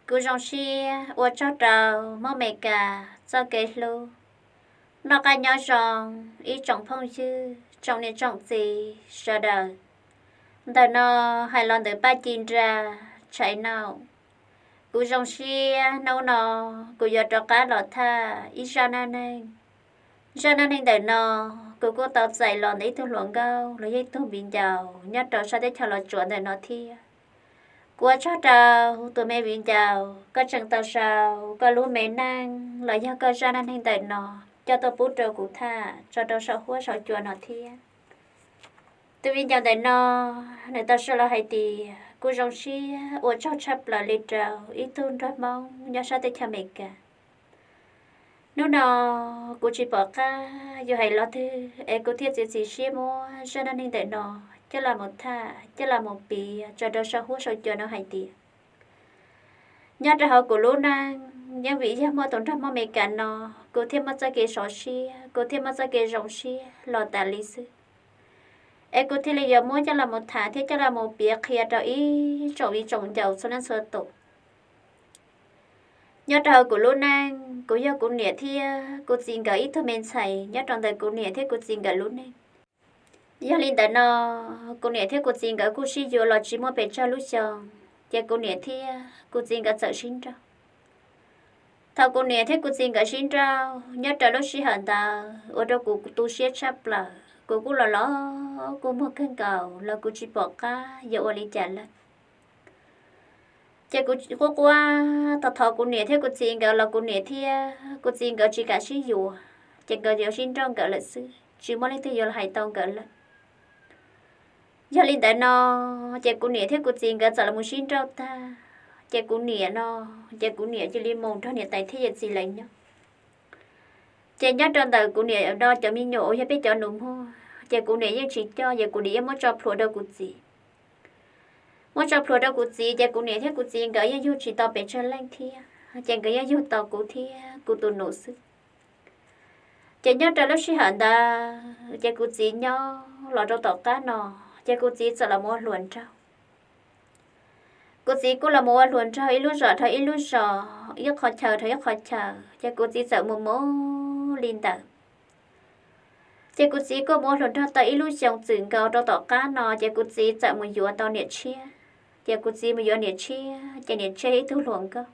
Kuv zoo siab ua tsaug rau Hmoob Amelikas txoj kev hlub. Noj qab nyob zoo ib tsoom phooj ywg, tsoom niam tsoom txiv sawv daws. Ntawm no hais los ntawm Paj Ci Nra Tshais Naum. Kuv zoo siab hnub no kuv yuav rov qab los tham ib zaj neej neeg. Zaj neej neeg ntawm no kuv kuj tau txais los ntawm ib tug hluas nkauj los yog ib tug viv ncaus nyob rau sab teb chaws Los Tsuas ntawm no thiab. Kuv ua tsaug rau tus me viv ncaus koj tseem tau sau koj lub me neej los yog koj zaj neej neeg ntawm no coj tuaj pub rau kuv tham tso rau saum huab saum cua no thiab. Tus viv ncaus ntawm no nws tau sau los hais tias, kuv zoo siab ua tsaug tshaj plaws li rau ib tug nraug Hmoob nyob sab teb chaws Amelikas. Hnub no kuv tsis pom qab yuav hais lo twg es kuv thiaj txiav txim siab muab zaj neej neeg ntawm no coj los mus tham, coj los mus piav tso rau saum huab saum cua no hais tias, nyob rau hauv kuv lub neej, yeej vim yog muaj tus nraug Hmoob Amelikas no, kuv thiaj muaj txoj kev sov siab, kuv thiaj muaj txoj kev zoo siab los tas li xwb. Es kuv thiaj li yuav muab coj los mus tham thiab coj los mus piav qhia rau ib tsoom viv tsoom ncaus txhua leej txhua tus. Nyob rau hauv kuv lub neej, kuv yog kuv niam thiab kuv txiv nkawd ib tug me ntxhais nyob rau ntawm kuv niam thiab kuv txiv nkawd lub neej. Yog li ntawd no, kuv niam thiab kuv txiv nkawd kuj sib yuav los tsis muaj pes tsawg lub xyoo, ces kuv niam thiab kuv txiv nkawd txawm sib nrauj. Thaum kuv niam thiab kuv txiv nkawd sib nrauj, nyob rau lub sij hawm ntawd ua rau kuv tu siab tshaj plaws, kuv kuj los los kua muag kawg nkaus los kuv tsis pom qab yuav ua li cas lawm. Ces kuv quaj quaj thov thov kuv niam thiab kuv txiv nkawd los kuv niam thiab kuv txiv nkawd tsis kam sib yuav, ces nkawd yuav sib nrauj nkawd lawm xwb, tsis muaj leej twg yuav los hais tau nkawd lawm. Yog li ntawd no, ces kuv niam thiab kuv txiv nkawd txawm los mus sib nrauj tag, ces kuv niam no, ces kuv niam cia li mus nrog niam tais thiab yawm txiv lawv nyob. Ces nyob rau ntawm kuv niam no cov me nyuam uas yog peb cov nus muag, ces kuv niam yeej tsis coj, ces kuv niam yeej muab tso plhuav rau kuv txiv. Muab tso plhuav rau kuv txiv, ces kuv niam thiab kuv txiv nkawd yeej yug tsis tau pes tsawg leej thiab, ces nkawd yeej yug tau kuv thiab kuv tus nus xwb. Ces nyob rau lub sij hawm ntawd ces kuv txiv nyob los rau tom qab no, ces kuv txiv txawm los mus ua hluas nraug. Kuv txiv kuj los mus ua hluas nraug ib lub zos dhau ib lub zos, ib qhov chaw dhau ib qhov chaw, ces kuv txiv txawm mus mus li ntawd. Ces kuv txiv kuj mus ua hluas nraug tau ib lub xyoo txwm nkaus rau tom qab no, ces kuv txiv txawm mus yuav tau niam tshiab. Ces kuv txiv mus yuav niam tshiab, ces niam tshiab ib tug hluas nkauj.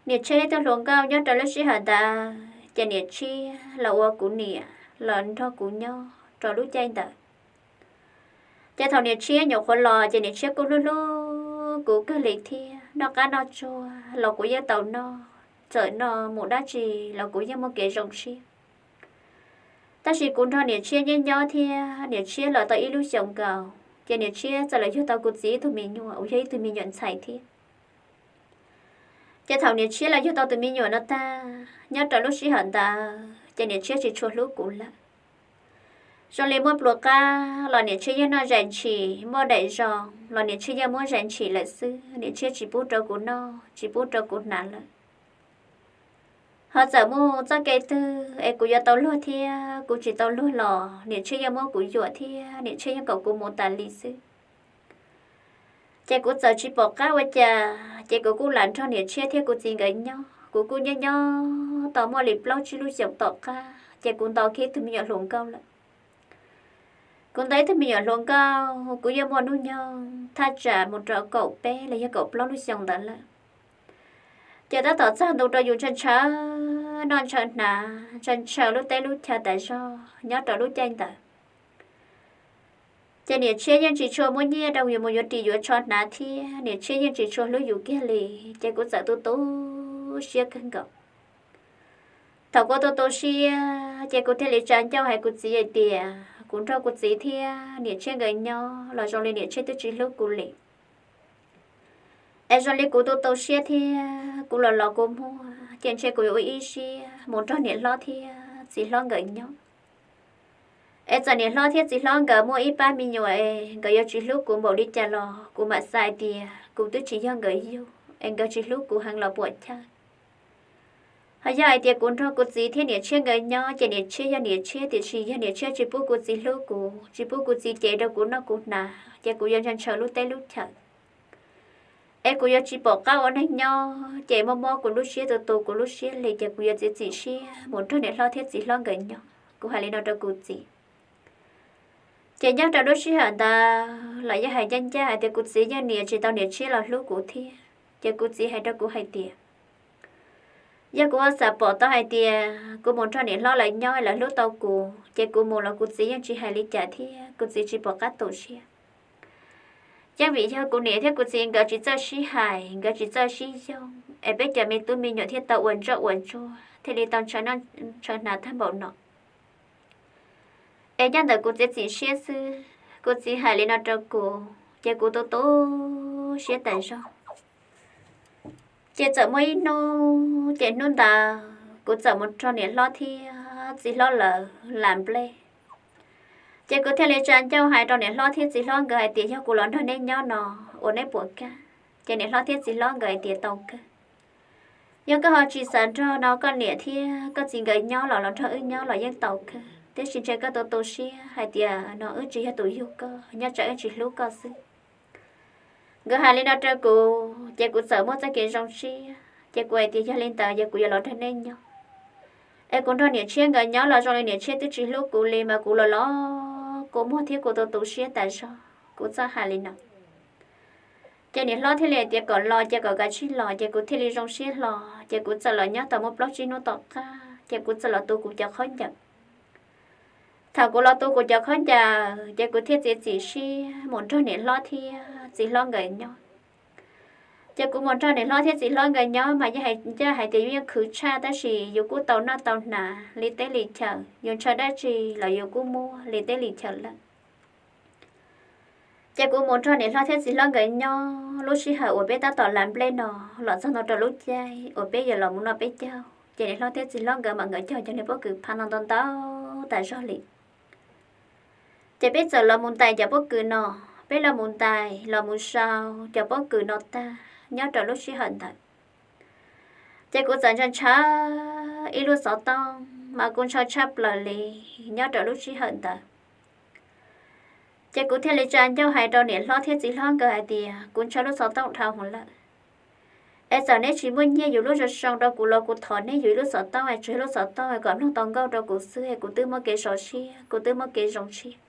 Niam tshiab ib tug hluas nkauj nyob rau lub sij hawm ntawd, ces niam tshiab los ua kuv niam los nrog kuv nyob rau lub caij ntawd. Ces thaum niam tshiab nyuam qhuav los, ces niam tshiab kuj hlub hlub kuv kawg li thiab, noj qab noj tsuag los kuv yeej tau noj, txawm noj mus dab tsi los kuv yeej muaj kev zoo siab. Tab sis kuv nrog niam tshiab nyob nyob thiab niam tshiab los tau ib lub xyoos nkaus, ces niam tshiab txawm los yug tau kuv txiv ib tug me nyuam uas yog ib tug me nyuam ntxhais thiab. Ces thaum niam tshiab los yug tau tus me nyuam no tag, nyob rau lub sij hawm ntawd ces niam tshiab tsis tshua hlub kuv lawm. Zoo li muaj pluas qab los niam tshiab yeej noj zais ntshis, muaj daim zoo los niam tshiab yeej muab zais ntshis lawm xwb, niam tshiab tsis pub rau kuv noj, tsis pub rau kuv hnav lawm. Ho txawm muaj txoj kev twg es kuv yuav tau luag thiab kuv tsis tau luag los niam tshiab yeej muab kuv yuam thiab niam tshiab yeej kom kuv mus tas li xwb. Ces kuv txawm tsis pom qab ua cas, ces kuv kuj lam nrog niam tshiab thiab kuv txiv nkawd nyob. Kuv kuj nyob nyob tau muaj li plaub tsib lub xyoos tom qab, ces kuv ntaus kiag ib tug me nyuam hluas nkauj lawm. Kuv ntaus ib tug me nyuam hluas nkauj, kuv yeej muaj hnub nyoog thaj tsam mus rau kaum peb los yog kaum plaub lub xyoo ntawd lawm. Ces tab tom txog ntu rau yus ntshaw ntshaw noj ntshaw hnav, ntshaw ntshaw lub teb lub chaw tas zog nyob rau lub caij ntawd. Ces niam tshiab yeej tsis tshua muab nyiaj rau yus mus yuav ris yuav tsho hnav thiab niam tshiab yeej tsis tshua hlub yus kiag li, ces kuv txawm tu tu siab kawg nkaus. Thaum kuv tu tu siab, ces kuv thiaj li tsa ncauj hais kuv txiv hais tias kuv nrog kuv txiv thiab niam tshiab nkawd nyob los zoo li niam tshiab twb tsis hlub kuv li. Es zoo li kuv tu tu siab thiab kuv los los kua muag, ces ntshe kuv yuav ua ib siab mus nrog niam hlob thiab txiv hlob nkawd nyob. Es txawm niam hlob thiab txiv hlob nkawd muaj ib pab me nyuam es nkawd yuav tsis hlub kuv npaum li cas los kuv mam xav hais tias kuv twb tsis yog nkawd yug es nkawd tsis hlub kuv heev los puam chawj. Ho yog hais tias kuv nrog kuv txiv thiab niam tshiab nkawd nyob ces niam tshiab yog niam tshiab, tiam sis yog niam tshiab tsis pub kuv txiv hlub kuv, tsis pub kuv txiv cev rau kuv noj kuv hnav, ces kuv yuav ntshaw ntshaw lub teb lub chaw. es kuv yuav tsis pom qab ua neej nyob, ces mob mob kuv lub siab, tu tu kuv lub siab li, ces kuv yuav txiav txim siab mus nrog niam hlob thiab txiv hlob nkawd nyob. Kuv hais li no rau kuv txiv. Ces nyob rau lub sij hawm ntawd los yeej hais ncaj ncaj hais tias kuv txiv yeej niam tsis tau niam tshiab los hlub kuv thiab. Ces kuv txiv hais rau kuv hais tias, yog kuv ua xam pom tau hais tias kuv mus nrog niam hlob lawv nyob lawv hlub tau kuv, ces kuv mus los kuv txiv yeej tsis hais li cas thiab kuv txiv tsis pom qab tu siab. Yeej vim yog kuv niam thiab kuv txiv nkawd tsis txawj sib hais, nkawd tsis txawj sib yoog, es peb cov me tub me nyuam thiaj tau ua ntsoj ua ntsuag thiaj li tau ntshaw hnav tag npaum no. Es nyob ntawm kuv txiav txim siab xwb, kuv txiv hais li no rau kuv ces kuv tu tu siab tas zog. Ces txawm muaj ib hnub, ces hnub ntawd kuv txawm mus nrog niam hlob thiab txiv hlob lawv las nplej. Ces kuv thiaj li tsa ncauj hais rau niam hlob thiab txiv hlob nkawd hais tias yog kuv los nrog neb nyob no ua neb puas kawg? Ces niam hlob thiab txiv hlob nkawd hais tias tau kawg. Yog koj ho tsis xav nrog no koj niam thiab koj txiv nkawd nyob los los nrog wb nyob los yeej tau kawg, tiam sis ntshe koj tu tu siab hais tias no wb tsis yog tus yug koj, nyob tsam wb tsis hlub koj xwb. Nkawd hais li no rau kuv ces kuv txawm muaj txoj kev zoo siab, ces kuv hais tias yog li ntawd yog kuv yuav los nrog nej nyob, es kuv nrog niam tshiab nkawd nyob los zoo li niam tshiab twb tsis hlub kuv li mas kuv los los kua muag thiab kuv tu tu siab tas zog, kuv txawj hais li no. Ces niam hlob thiaj li hais tias kom los ces kom kav tsij los, ces kuv thiaj li zoo siab hlo, ces kuv txawm los nyob tau muaj plaub tsib hnub tom qab ces kuv txawm los tu kuv cov khaub ncaws. Thaum kuv los tu kuv cov khaub ncaws ces kuv thiaj txiav txim siab mus nrog niam hlob thiab txiv hlob nkawd nyob. Ces kuv mus nrog niam hlob thiab txiv hlob nkawd nyob mas yeej hais ncaj hais tias yus yeej khwv tshaj tab sis yus kuj tau noj tau hnav li teb li chaw, yus ntshaw dab tsi los yus kuj muaj li teb li chaw lawm. Ces kuv mus nrog niam hlob thiab txiv hlob nkawd nyob, lub sij hawm uas peb tab tom las nplej no los txog ntua rau lub caij uas peb yuav los mus noj peb caug, ces niam hlob thiab txiv hlob nkawd mam nkawd cog cov niag pob kws phav no ntau ntau tas zog li. Ces peb txawm los mus ntais cov pob kws no, peb los mus ntais los mus sau cov pob kws no tag nyob rau lub sij hawm ntawd. Ces kuv txawm ntshaw ntshaw ib lub xov tooj mas kuv ntshaw tshaj plaws li nyob rau lub sij hawm ntawd. Ces kuv thiaj li tsa ncauj hais rau niam hlob thiab txiv hlob nkawd hais tias kuv ntshaw lub xov tooj dhau hwv lawm, es txawm neb tsis muaj nyiaj yus lub zoo zoo rau kuv los kuv thov neb yus ib lub xov tooj es tseg lub xov tooj es kom mloog tau nkauj rau kuv xwb es kuv twb muaj kev sov siab, kuv twb muaj kev zoo siab.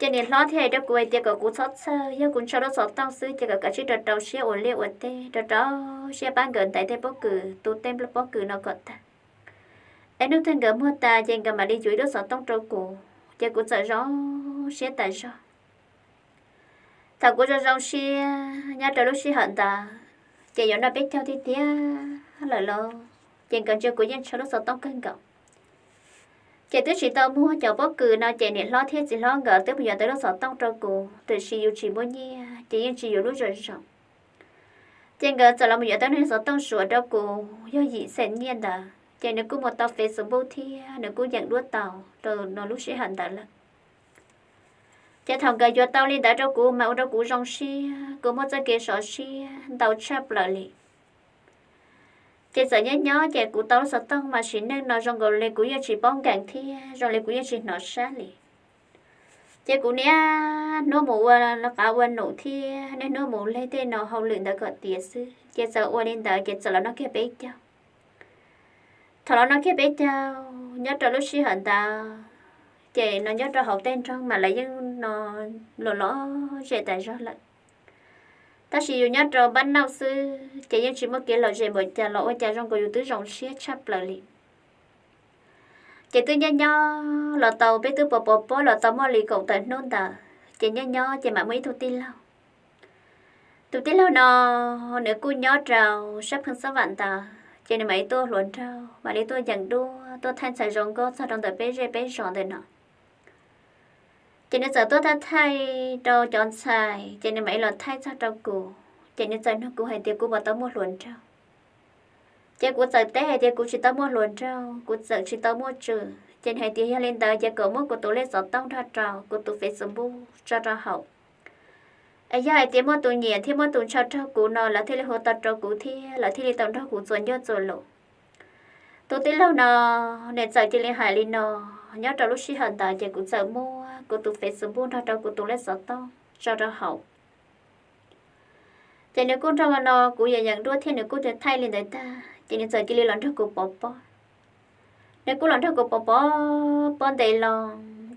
Ces niam hlob thiaj hais rau kuv hais tias kom kuv txhob txhawj, yog kuv ntshaw lub xov tooj xwb ces kom kav tsij rau rau siab ua liaj ua teb, rau rau siab pab nkawd ntais tej pob kws, tu tej pob kws no kom tag. Es hnub twg nkawd muag tas ces nkawd mam li yuav ib lub xov tooj rau kuv, ces kuv txawm zoo siab tas zog. Thaum kuv zoo zoo siab nyob rau lub sij hawm ntawd, ces yuav noj peb caug tiag tiag lawm lauj, ces nkawd ntsia kuv yeej ntshaw lub xov tooj kawg nkaus. Ces twb tsis tau muag cov pob kws no ces niam hlob thiab txiv hlob nkawd twb mus yuav tau lub xov tooj rau kuv, tiam sis yus tsis muaj nyiaj ces yeej tsis yuav lub zoo zoo. Ces nkawd txawm los mus yuav tau niag xov tooj suav rau kuv yog yim xees nyiaj ntawd, ces nws kuj mus tau Facebook thiab nws kuj yeem duab tau rau no lub sij hawm ntawd lawm. Ces thaum nkawd yuav tau li ntawd rau kuv mas ua rau kuv zoo siab, kuv muaj txoj kev sov siab ntau tshaj plaws li. Ces txawm nyob nyob ces kuv tau lub xov tooj mas sim neej no zoo nkaus li kuv yeej tsis paub nkees thiab zoo li kuv yeej tsis hnov sab li. Ces kuv niaj hnub mus ua qav ua num thiab niaj hnub mus leg tej no hauj lwm ntawd kom tiav xwb, ces txawm ua li ntawd ces txawm los noj kiag peb caug. Thaum los noj kiag peb caug nyob rau lub sij hawm ntawd, ces no nyob rau hauv tej nroog mas lawv yeej no los lom zem tas zog lawm. Tab sis yus nyob rau npab nauj xwb ces yeej tsis muaj kev lom zem npaum cas los ua cas zoo nkaus yus twb zoo siab tshaj plaws li. Ces twb nyob nyob los tau peb twb pos pos pob los tau muaj li kaum tawm hnub ntawd, ces nyob nyob ces mam muaj ib tug tij laug. Tus tij laug no nws kuj nyob rau sab Pheej Xob Vam ntawd, ces nws mam li tuaj hluas nraug, mam li tuaj yeem duab, tuaj thaij ntxhais zoo nkauj txog rau ntawm peb zej peb zos ntawm no. Ces nws txawm tuaj thaij thaij rau cov ntxhais, ces nws mam li los thaij txog rau kuv, ces nws txawm nug kuv hais tias kuv puas tau muaj hluas nraug. Ces kuv txawm teb hais tias kuv tsis tau muaj hluas nraug, kuv txawm tsis tau muaj tswv. Ces nws hais tias yog li ntawd ces kom muab kuv tus lej xov tooj nrog rau, kuv tus Facebook tso rau hauv. Es yog hais tias muaj tus nyiam thiab muaj tus ntshaw raug kuv no lawv thiaj li hu tau rau kuv thiab lawv thiaj li tau nrog kuv txuas ncauj txuas lus. Tus tij laug no nws txawm cia li hais li no, nyob rau lub sij hawm ntawd ces kuv txawm muab kuv tus Facebook nrog rau kuv tus lej xov tooj tso rau hauv. Ces nws kuj nrog no kuv yeem yeem duab thiab nws kuj thaij li ntawd tag ces nws txawm cia li los nrog kuv pov pob. Nws kuj los nrog kuv pov pob pob ntev loo,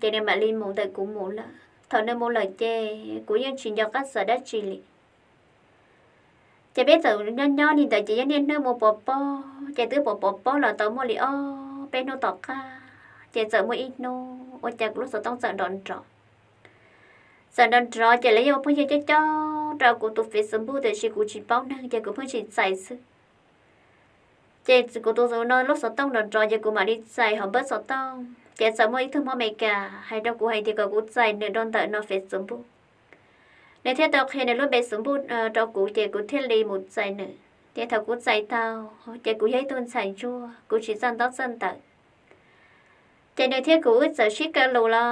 ces nws mam li mus ntawm kuv mus lawm. Thaum nws mus lawm ces kuv yeej tsis nco qab xav dab tsi li. Ces peb txawm nyob nyob li ntawd ces yeej niaj hnub mus pov pob, ces twb pov pov pob los tau muaj li ob peb hnub tom qab, ces txawm muaj ib hnub ua cas kuv lub xov tooj txawm nrov nrov. Txawm nrov nrov ces lawv yeej ua phooj ywg coob coob rau kuv tus Facebook tiam sis kuv tsis paub neeg ces kuv pheej tsis txais xwb. Ces kuv tus no lub xov tooj nrov nrov ces kuv mam li txais hauv npawb xov tooj ces txawm muaj ib tug Hmoob Amelikas hais rau kuv hais tias kom kuv txais nws rau ntawm no Facebook. Nws thiaj tau qhia nws lub npe Facebook rau kuv ces kuv thiaj li mus txais nws. Ces thaum kuv txais tau, ces kuv yog ib tug ntxhais ntsuag, kuv tsis txawj ntaub txawj ntawv. Ces nws thiab kuv wb txawm sib kaw lus los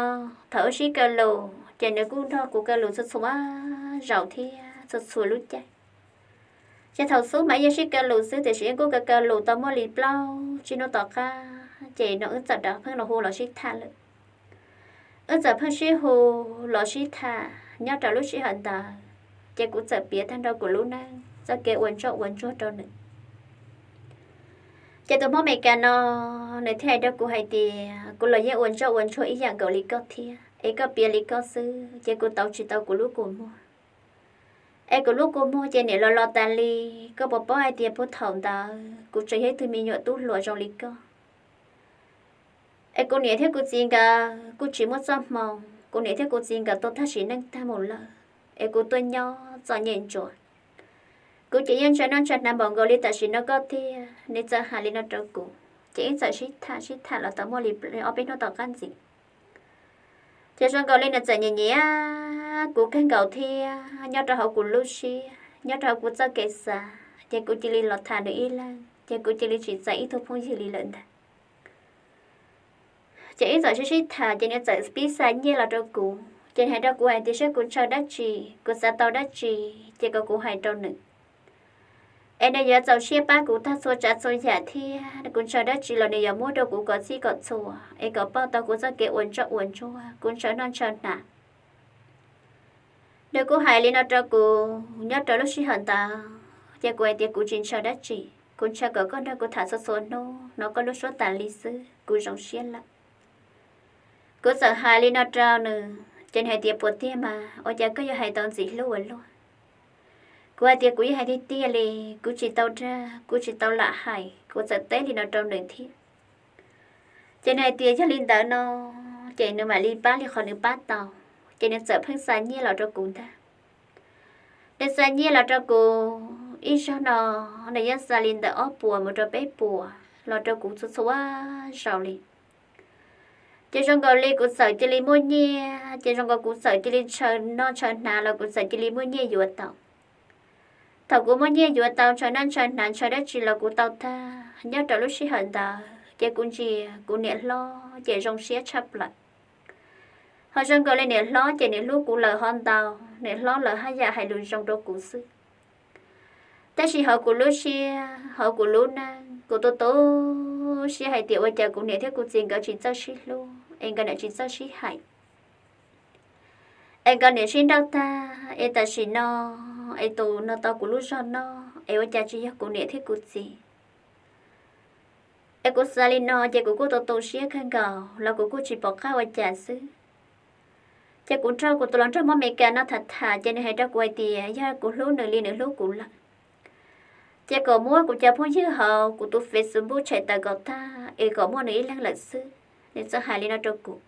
thaum wb sib kaw lus ces nws kuj nrog kuv kaw lus txhua txhua zaus thiab txhua txhua lub caij. Ces thaum xub mas yeej sib kaw lus xwb tiam sis wb kuj kaw kaw lus tau muaj li plaub tsib hnub tom qab ces no wb txawm rov pheej los hu los sib tham lawm. Wb txawm pheej sib hu los sib tham nyob rau lub sij hawm ntawd, ces kuv txawm piav tag nrho kuv lub neej txoj kev ua ntsoj ua ntsuag rau nws. Ces tus Hmoob Amelikas no nws thiaj hais rau kuv hais tias kuv los yeej ua ntsoj ua ntsuag ib yam nkaus li koj thiab es koj piav li koj xwb ces kuv tau tsis tau kuv lub kua muag. Es kuv lub kua muag ces niam los los tas li, koj puas paub hais tias puag thaum ntawd kuv tseem yog ib tug me nyuam tub hluas zoo li koj. Es kuv niam thiab kuv txiv nkawd kuj tsis muaj txoj hmoo, kuv niam thiab kuv txiv nkawd tuag tag sim neej tag mus lawm, es kuv tuaj nyob txom nyem ntsuav. Kuv ces yeej ntshaw noj ntshaw hnav npaum nkaus li tam sim no koj tiag. Nws txawm hais li no rau kuv, ces wb txawm sib tham sib tham los tau muaj li ob peb hnub tom qab ntxiv. Ces zoo nkaus li nws txawm nyiam nyiam kuv kawg nkaus thiab nyob rau hauv kuv lub siab, nyob rau hauv kuv txoj kev xav, ces kuv cia li los tham nws ib leeg, ces kuv cia li tsis txais ib tug phooj ywg li lawm ntag. Ces wb txawm sib sib tham ces nws txawm pib xa nyiaj los rau kuv, ces nws hais rau kuv hais tias saib kuv ntshaw dab tsi, kuv xav tau dab tsi, ces kom kuv hais rau nws. Es nws yuav txaus siab pab kuv tag txhua tsav txhua yam thiab, kuv ntshaw dab tsi los nws yuav muab rau kuv kom txhij kom txhua, es kom pauj tau kuv txoj kev ua ntsoj ua ntsuag, kuv ntshaw noj ntshaw hnav. Nws kuj hais li no rau kuv nyob rau lub sij hawm ntawd, ces kuv hais tias kuv tsis ntshaw dab tsi, kuv ntshaw kom koj nrog kuv tham txhua txhua hnub hnov koj lub suab tas li xwb kuv zoo siab lawm. Kuv txawm hais li no rau nws, ces nws hais tias puas tiag mas ua cas koj yuav hais tau ntxim hlub ua luaj. Kuv hais tias kuv yeej hais tiag tiag li, kuv tsis tau dag, kuv tsis tau lam hais, kuv txawm teb li no rau nws thiab. Ces nws hais tias yog li ntawd no, ces nws mam li pab li qhov nws pab tau, ces nws txawm pheej xa nyiaj los rau kuv ntag. Nws xa nyiaj los rau kuv ib zaug no, nws yeej xa li ntawm ob puas mus rau peb puas los rau kuv txhua txhua zaus li. Ces zoo nkaus li kuv txawm cia li muaj nyiaj, ces zoo nkaus kuv txawm cia li ntshaw noj ntshaw hnav los kuv txawm cia li muaj nyiaj yuav tau. Thaum kuv muaj nyiaj yuav tau ntshaw noj ntshaw hnav ntshaw dab tsi los kuv tau tag, nyob rau lub sij hawm ntawd ces kuv ntsia kuv niam hlob ces zoo siab tshaj plaws. Ho zoo nkaus li niam hlob ces niam hlub kuv lawm ho ntau, niam hlob lawv haj yam hais lus zoo rau kuv xwb. Tab sis hauv kuv lub siab, hauv kuv lub neej, kuv tu tu siab hais tias ua cas kuv niam thiab kuv txiv nkawd tsis txawj sib hlub, es nkawd niam tsis txawj sib hais, es nkawd niam sib nrauj tag, es tam sim no, es tus no tau kuv lub zog noj, es ua cas tsis yog kuv niam thiab kuv txiv. Es kuv xav li no ces kuv kuj tu tu siab kawg nkaus los kuv kuj tsis pom qab ua cas xwb. Ces kuv nrog kuv tus hluas nraug Hmoob Amelikas no tham tham ces nws hais rau kuv hais tias yog kuv hlub nws li nws hlub kuv lawm, ces kom muab kuv cov phooj ywg hauv kuv tus Facebook tshem tawm kom tag es kom muaj nws ib leeg lawm xwb. Nws txawm hais li no rau kuv.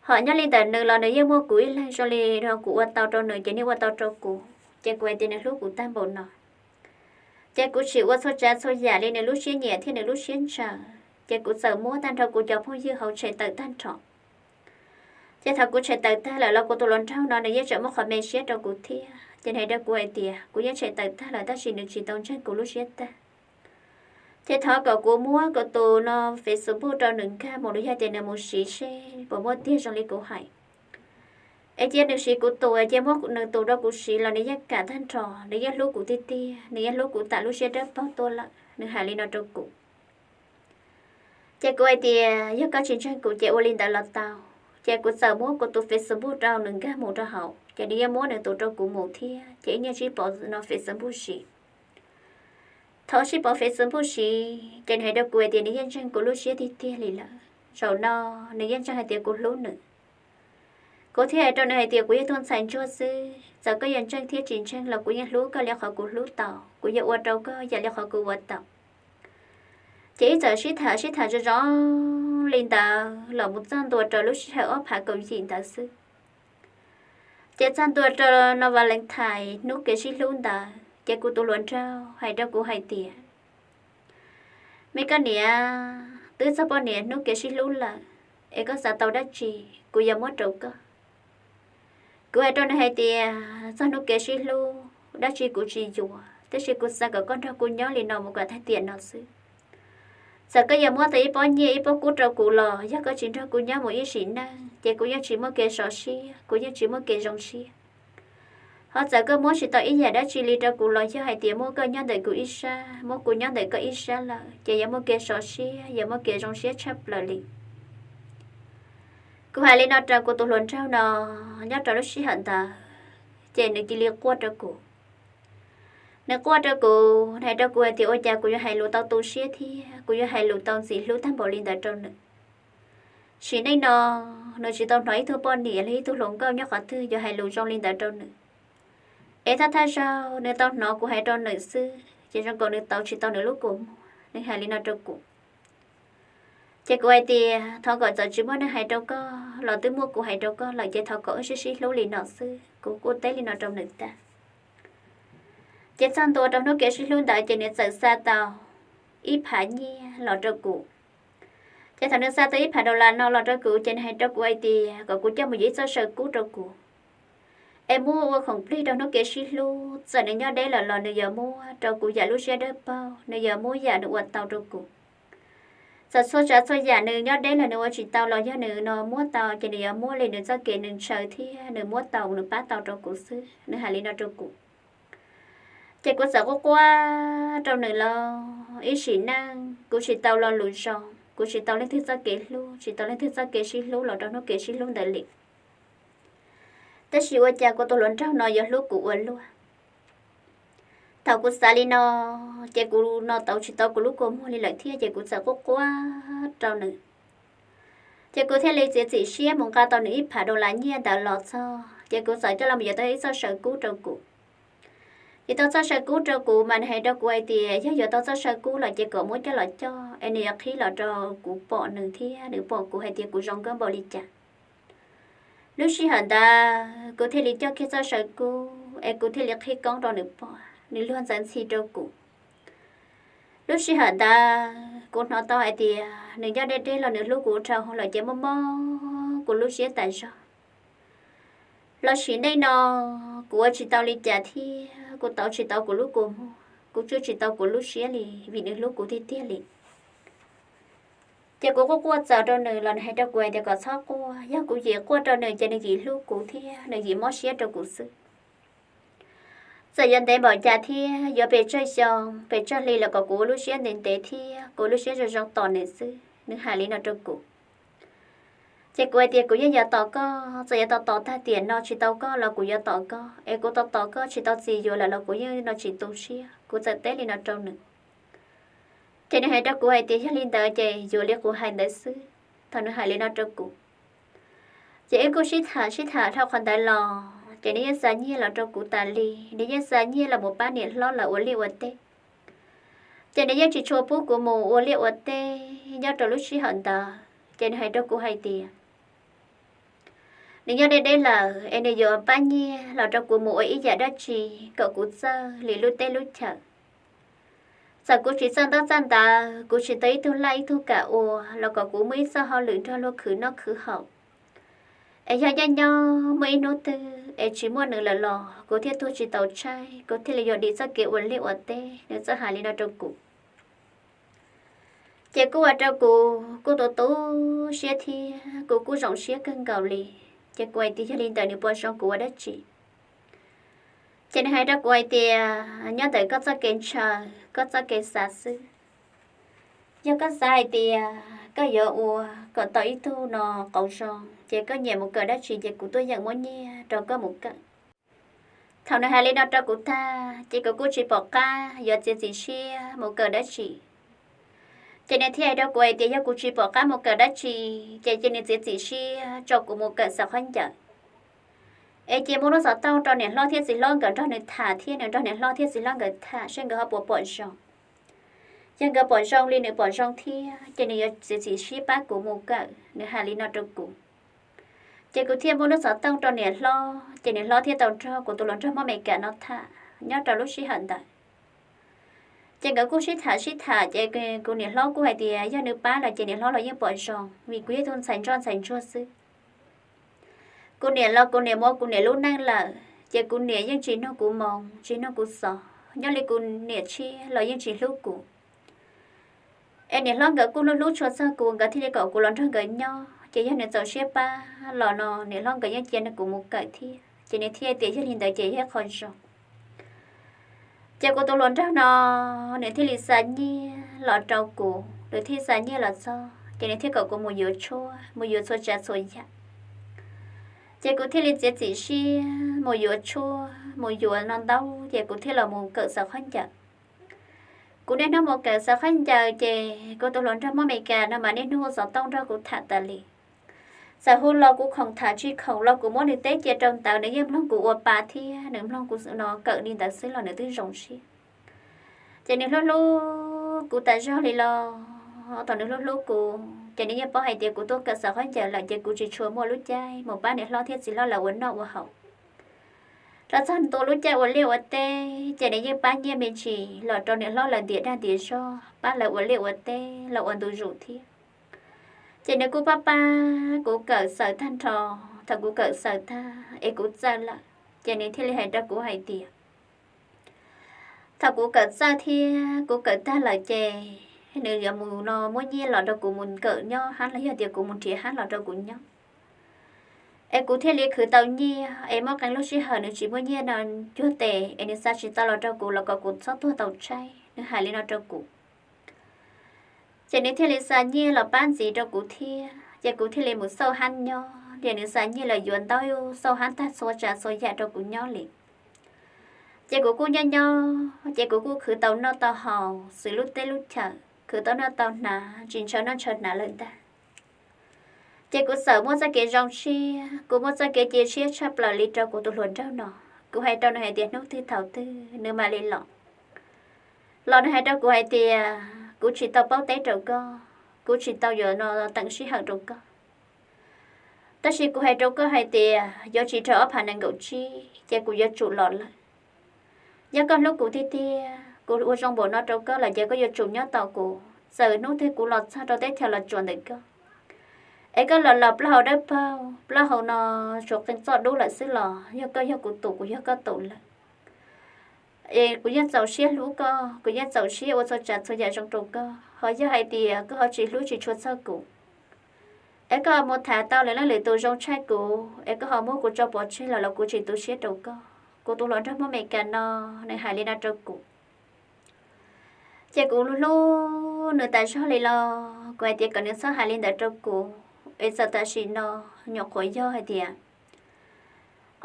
Ho nyob li ntawm nws los nws yeej muaj kuv ib leeg zoo li no, kuv ua tau rau nws ces nws ua tau rau kuv, ces kuv hais tias nws hlub kuv tag npaum no, ces kuv tsis ua txhua tsav txhua yam li nws lub siab nyiam thiab nws lub siab ntshaw, ces kuv txawm muab tag nrho kuv cov phooj ywg hauv tshem tawm tag nrho. Ces thaum kuv tshem tawm tag lawm los kuv tus hluas nraug no nws yeej tseem muaj qhov me siab rau kuv thiab, ces nws hais rau kuv hais tias kuv yeej tshem tawm tag lawm tab sis nws tsis tau ntseeg kuv lub siab tag. Ces thov kom kuv muab kuv tus no Facebook rau nws nkag mus los yog tias nws mus siv seb puas muaj tiag zoo li kuv hais. Es cia nws siv kuv tus, cia muab nws tus rau kuv siv los nws yeej kam tag nrho, nws yeej hlub kuv tiag tiag, nws yeej hlub kuv tam lub siab dawb paug tuaj lawm, nws hais li no rau kuv. Ces kuv hais tias yog koj tsis ntseeg kuv ces ua li ntawd los tau. Ces kuv txawm muab kuv tus Facebook rau nws nkag mus rau hauv. ces nws yeej muab nws tus rau kuv mus thiab, ces ib niag sib pauv no Facebook siv. Thaum sib pauv Facebook siv ces nws hais rau kuv hais tias nws yeej ntseeg kuv lub siab tiag tiag li lawm, zaum no nws yeej ntseeg hais tias kuv hlub nws. Kuv thiaj hais rau nws hais tias kuv yog tug ntxhais ntsuag xwb, txawm koj yuav ntseeg thiab tsis ntseeg los kuv yeej hlub koj li qhov kuv hlub tau, kuv yuav ua rau koj yam li qhov kuv ua tau. Ces ib txwm sib tham sib tham zoo zoo li ntawd los mus txog ntua rau lub sij hawm ob phav kaum yim ntawd xwb. Ces txog ntua rau no Valentine hnub kev sib hlub ntawd ces kuv tus hluas nraug hais rau kuv hais tias, me koj niam, twb txog poj niam hnub kev sib hlub lawm, es koj xav tau dab tsi, kuv yuav muab rau koj. Kuv hais rau nws hais tias txog hnub kev sib hlub dab tsi kuv tsis yuav, tiam sis kuv xav kom koj nrog kuv nyob li no mus kom tag tiam no xwb. Txawm koj yuav muab tau ib pob nyiaj ib pob kub rau kuv los yog koj tsis nrog kuv nyob mus ib sim neej ces kuv yeej tsis muaj kev sov siab, kuv yeej tsis muaj kev zoo siab. Ho txawm koj muab tsis tau ib yam dab tsi li rau kuv los yog hais tias muab koj nyob ntawm kuv ib sab, muab kuv nyob ntawm koj ib sab lawm ces yuav muaj kev sov siab, yuav muaj kev zoo siab tshaj plaws li. Kuv hais li no rau kuv tus hluas nraug no, nyob rau lub sij hawm ntawd ces nws cia li quaj rau kuv. Nws quaj rau kuv, hais rau kuv hais tias ua cas kuv yuav hais lus tau tu siab thiab kuv yuav hais lus tau ntxim hlub tag npaum li ntawd rau nws. Sim neej no nws tsis tau hnov ib tug poj niam los ib tug hluas nkauj nyob qhov twg yuav hais lus zoo li ntawd rau nws. Es thaj thaj zaug nws tau hnov kuv hais rau nws xwb ces zoo nkaus nws tau tsis tau nws lub kua muag, nws hais li no rau kuv. Ces kuv hais tias thov kom txawm tsis muaj neeg hais rau koj los twb muaj kuv hais rau koj lawm ces thov kom wb sib sib hlub li no xwb, kuv kuj teb li no rau nws tag. Ces txog ntua rau hnub kev sib hlub ntawd ces nws txawm xa tau ib phav nyiaj los rau kuv. Ces thaum nws xa tau ib phav dollar no los rau kuv ces nws hais rau kuv hais tias kom kuv coj mus yuav ib txoj saw kub rau kuv, es muab ua khoom plig rau hnub kev sib hlub, txawm nws nyob deb lawm los nws yuav muab rau kuv yam lub siab dawb paug, nws yuav muab yam nws ua tau rau kuv. Txawm txhua tsav txhua yam nws nyob deb los nws ua tsis tau los yog nws no muab tau ces nws yuav muab li nws txoj kev nws ntshaw thiab nws muab tau nws pab tau rau kuv xwb, nws hais li no rau kuv. Ces kuv txawm quaj quaj rau nws los ib sim neej kuv tsis tau lo lus zoo, kuv tsis tau leej twg txoj kev hlub, tsis tau leej twg txoj kev sib hlub los rau hnub kev sib hlub ntawd li. Tab sis ua cas kuv tus hluas nraug no yuav hlub kuv ua luaj. Thaum kuv xav li no ces kuv no tau tsis tau kuv lub kua muag li lawm thiab ces kuv txawm quaj quaj rau nws. Ces kuv thiaj li txiav txim siab mus nqa tau nws ib phav dollar nyiaj ntawd los txog ces kuv txawm coj los yuav tau ib txoj saw kub rau kuv. Yuav tau txoj saw kub rau kuv mas nws hais rau kuv hais tias yog yuav tau txoj saw kub los ces kom muab coj los coj es nws yuav qhib los rau kuv pom nws thiab nws pom kuv hais tias kuv zoo nkauj npaum li cas. Lub sij hawm ntawd kuv thiaj li coj kiag txoj saw kub es kuv thiaj li qhib koob rau nws pom, nws luag ntxhi rau kuv. Lub sij hawm ntawd kuv hnov tau hais tias nws nyob deb deb los nws hlub kuv dhau lawm ces mob mob kuv lub siab tas zog. Los sim neej no kuv ua tsis tau li cas thiab kuv tau tsis tau kuv lub kua muag, kuv tswj tsis tau kuv lub siab li vim nws hlub kuv tiag tiag li. Ces kuv quaj quaj txaus rau nws los nws hais rau kuv hais tias kom txhob quaj, yog kuv yim quaj rau nws ces nws yim hlub kuv thiab nws yim mob siab rau kuv xwb. Txawm yuav ntev npaum cas thiab yuav pes tsawg xyoo pes tsawg hli los kom kuv ua lub siab ntev ntev thiab kuv ua lub siab zoo zoo tos nws xwb, nws hais li no rau kuv. Ces kuv hais tias kuv yeej yuav tos koj, txawm yuav tos tos tag tiam no tsis tau koj los kuv yuav tos koj, es kuv tos tos koj tsis tau txiv yuav lawm los kuv yeej no tsis tu siab, kuv txawm teb li no rau nws. Ces nws hais rau kuv hais tias yog li ntawd ces yuav li kuv hais ntawd xwb. Thaum nws hais li no rau kuv, ces wb kuj sib tham sib tham dhau qhov ntawd los ces nws yeej xa nyiaj los rau kuv tas li, nws yeej xa nyiaj los mus pab niam hlob lawv ua liaj ua teb. Ces nws yeej tsis tshua pub kuv mus ua liaj ua teb nyob rau lub sij hawm ntawd, ces nws hais rau kuv hais tias nws nyob deb deb lawm es nws yuav pab nyiaj los rau kuv mus ua ib yam dab tsi kom kuv txawj li lub teb lub chaw. Txawm kuv tsis txawj ntaub txawj ntawv, kuv tsis tau ib tug laj ib tug kam ua los kom kuv muaj ib txoj hauj lwm nrog luag khwv noj khwv haus, es yog nyob nyob muaj ib hnub twg es tsis muaj nws lawm los kuv thiaj tuag tsis tau tshaib, kuv thiaj li yuav dim txoj kev ua liaj ua teb, nws txawj hais li no rau kuv. Ces kuj ua rau kuv kuj tu tu siab thiab kuv kuj zoo siab kawg nkaus li. Ces kuv hais tias yog li ntawd nws puas zoo kuv ua dab tsi? Ces nws hais rau kuv hais tias nyob ntawm koj txoj kev ntshaw, koj txoj kev xav xwb. Yog koj xav hais tias koj yuav ua kom tau ib tug no qauv zoo ces koj nyiam mus kawm dab tsi ces kuv tuaj yeem muab nyiaj rau koj mus kawm. Thaum nws hais li no rau kuv tag ces kuv kuj tsis pom qab yuav txiav txim siab mus kawm dab tsi. Ces nws thiaj hais rau kuv hais tias yog kuv tsis pom qab mus kawm dab tsi, ces cia nws txiav txim siab tso kuv mus kawm xaws khaub ncaws. Es cia muab lub xov tooj rau niam hlob thiab txiv hlob nkawd nrog nws tham thiab nws nrog niam hlob thiab txiv hlob nkawd tham seb nkawd ho puas pom zoo. Yog nkawd pom zoo li nws pom zoo thiab ces nws yuav txiav txim siab pab kuv mus kawm, nws hais li no rau kuv. Ces kuv thiaj muab lub xov tooj rau niam hlob, ces niam hlob thiaj tau nrog kuv tus hluas nraug Hmoob Amelikas no tham nyob rau lub sij hawm ntawd. Ces nkawd kuj sib tham sib tham ces kuv niam hlob kuj hais tias yog nws pab lawm ces niam hlob los yeej pom zoo, vim kuv yog tus ntxhais ntsoj ntxhais ntsuag xwb. Kuv niam los kuv niam muaj kuv niam lub neej lawm, ces kuv niam yeej tsis nug kuv moo tsis nug kuv xov, nyob li kuv niam tshiab los yeej tsis hlub kuv. Es niam hlob nkawd kuj hlub hlub tshua txog kuv, nkawd thiaj li kom kuv los nrog nkawd nyob, ces yog nws txaus siab pab los no niam hlob nkawd yeej cia kuv mus kawm thiab, ces nws thiaj tias yog li ntawd ces yog ib qho zoo. Ces kuv tus hluas nraug no nws thiaj li xa nyiaj los rau kuv, nws thiaj xa nyiaj los txog ces nws thiaj kom kuv mus yuav tshuaj, mus yuav txhua tsav txhua yam. Ces kuv thiaj li txiav txim siab mus yuav tshuaj, mus yuav no ntau, ces kuv thiaj los mus kawm xaws khaub ncaws. Kuv niaj hnub mus kawm xaws khaub ncaws ces kuv tus hluas nraug Hmoob Amelikas no mas niaj hnub hu xov tooj nrog kuv tham tas li. Txawm hu los kuv khoom tham tsis khoom los kuv muab nws teb cia rau ntawd nws yeej mloog kuv ua pa thiab nws mloog kuv no kawm li ntawd xwb los nws twb zoo siab. Ces nws hlub hlub kuv tas zog li los thaum nws hlub hlub kuv ces nws yeej paub hais tias kuv tuaj kawm xaws khaub ncaws lawm ces kuv tsis tshua muaj lub caij mus pab niam hlob thiab txiv hlob lawv ua noj ua haus. Los txog ntua lub caij ua liaj ua teb ces nws yeej pab nyiaj me ntsis los rau niam hlob lawv ntiav dag ntiav zog, pab lawv ua liaj ua teb los ua ntu zus thiab. Ces nws kuj pab pab kuv kawm xaws tag nrho. Thaum kuv kawm xaws tag es kuv txawj lawm ces nws thiaj li hais rau kuv hais tias thaum kuv kawm txawj thiab kuv kawm tag lawm ces nws yuav mus no muab nyiaj los rau kuv mus kawm nyob hab los yog tias kuv mus nrhiav hab los rau kuv nyob. Es kuv thiaj li khwv tau nyiaj es muaj qee lub sij hawm nws tsis muaj nyiaj no cuag tes es nws xa tsis tau los rau kuv los kom kuv txhob tuag tau tshaib, nws hais li no rau kuv. Ces nws thiaj li xa nyiaj los pab ntxiv rau kuv thiab ces kuv thiaj li mus xauj hab nyob, ces nws xa nyiaj los yuav ntau xauj hab tag txhua tsav txhua yam rau kuv nyob li. Ces kuv kuj nyob nyob ces kuv kuj khwv tau noj tau haus xws lub teb lub chaw, khwv tau noj tau hnav tsis ntshaw noj ntshaw hnav lawm ntag. Ces kuv txawm muaj txoj kev zoo siab, kuv muaj txoj kev cia siab tshaj plaws li rau kuv tus hluas nraug no. Kuv hais rau nws hais tias hnub twg thaum twg nws mam li los. Los nws hais rau kuv hais tias kuv tsis tau paub teb rau koj, kuv tsis tau yuav no teem sij hawm rau koj. Tab sis kuv hais rau koj hais tias yuav tsis dhau ob phav nees nkaum tsib ces kuv yuav tsum los lawm. Yog koj hlub kuv tiag tiag, kuv ua zoo npaum no rau koj lawm ces koj yuav tsum nyob tos kuv, txawm hnub twg kuv los txog rau teb chaws Los Tsuas ntawm koj. Es koj los los plaub hau dawb paug, plaub hau no tsuas qee txoj dub lawm xwb los yog koj yog kuv tus, kuv yog koj tus lawm. Es kuv yeej txaus siab hlub koj, kuv yeej txaus siab ua txhua tsav txhua yam zoo rau koj, ho yog hais tias koj ho tsis hlub tsis tshua txog kuv, es koj ho mus tham tau lwm leej lwm tus zoo tshaj kuv es koj ho muab kuv tso pov tseg los los kuv tsis tu siab rau koj. Kuv tus hluas nraug Hmoob Amelikas no nws hais li no rau kuv. Ces kuv hlub hlub nws tas zog li los kuv hais tias kom nws txhob hais li ntawd rau kuv, es txawm tam sim no nyuam qhuav yog hais tias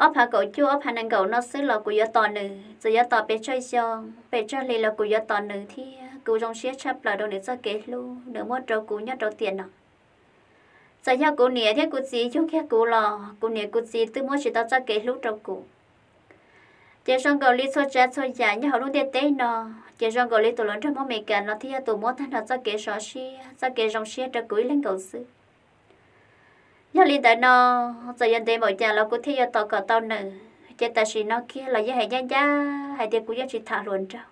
ob phav kaum cuaj ob phav nees nkaum no xwb los kuv yuav tos nws, txawm yuav tos pes tsawg xyoo pes tsawg hli los kuv yuav tos nws thiab kuv zoo siab tshaj plaws rau nws txoj kev hlub nws muab rau kuv nyob rau tiam no. Txawm yog kuv niam thiab kuv txiv yug kiag kuv los kuv niam kuv txiv twb muab tsis tau txoj kev hlub rau kuv. Ces zoo nkaus li txhua tsav txhua yam nyob hauv lub ntiaj teb no, ces zoo nkaus li tus hluas nraug Hmoob Amelikas no thiaj yog tus muab tag nrho txoj kev sov siab txoj kev zoo siab rau kuv ib leeg nkaus xwb. Yog li ntawd no, txawm yuav ntev npaum cas los kuv thiaj yuav tos kom tau nws. Ces tam sim no kiag los yeej hais ncaj ncaj hais tias kuv yeej tsis tham hluas nraug.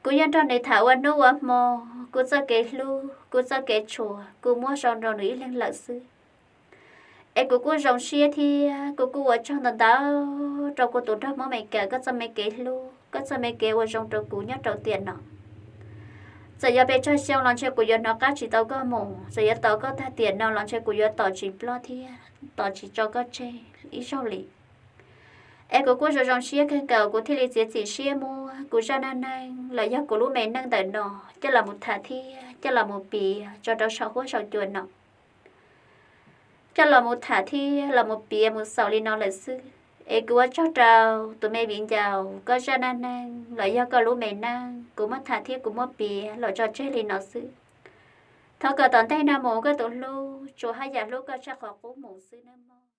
Kuv yeej nrog nws tham ua hnub ua hmo, kuv txoj kev hlub kuv txoj kev tshua kuv muab zoo rau nws ib leeg lawm xwb. Es kuv kuj zoo siab thiab kuv kuj ua tsaug ntau ntau rau kuv tus nraug Hmoob Amelikas koj txoj me kev hlub koj txoj me kev ua zoo rau kuv nyob rau tiam no. Txawm yuav pes tsawg xyoo los ntshe kuv yuav hnov qab tsis tau koj mus, txawm yuav tos koj tag tiam no los ntshe kuv yuav tos tsis ploj thiab tos tsis tso koj tseg ib zaug li. Es kuv kuj zoo zoo siab kawg nkaus kuv thiaj li txiav txim siab muab kuv zaj neej neeg los yog kuv lub me neej ntawm no coj los mus tham thiab coj los mus piav tso rau saum huab saum cua no. Coj los mus tham thiab los mus piav mus xaus li no lawm xwb. Es kuv ua tsaug rau tus me viv ncaus koj zaj neej neeg los yog koj lub me neej, kuv muab tham thiab kuv muab piav los tso tseg li no xwb. Thov kom tom ntej no mus koj tus hlub tsuas haj yam hlub koj tshaj qhov qub mus xwb nawb mog.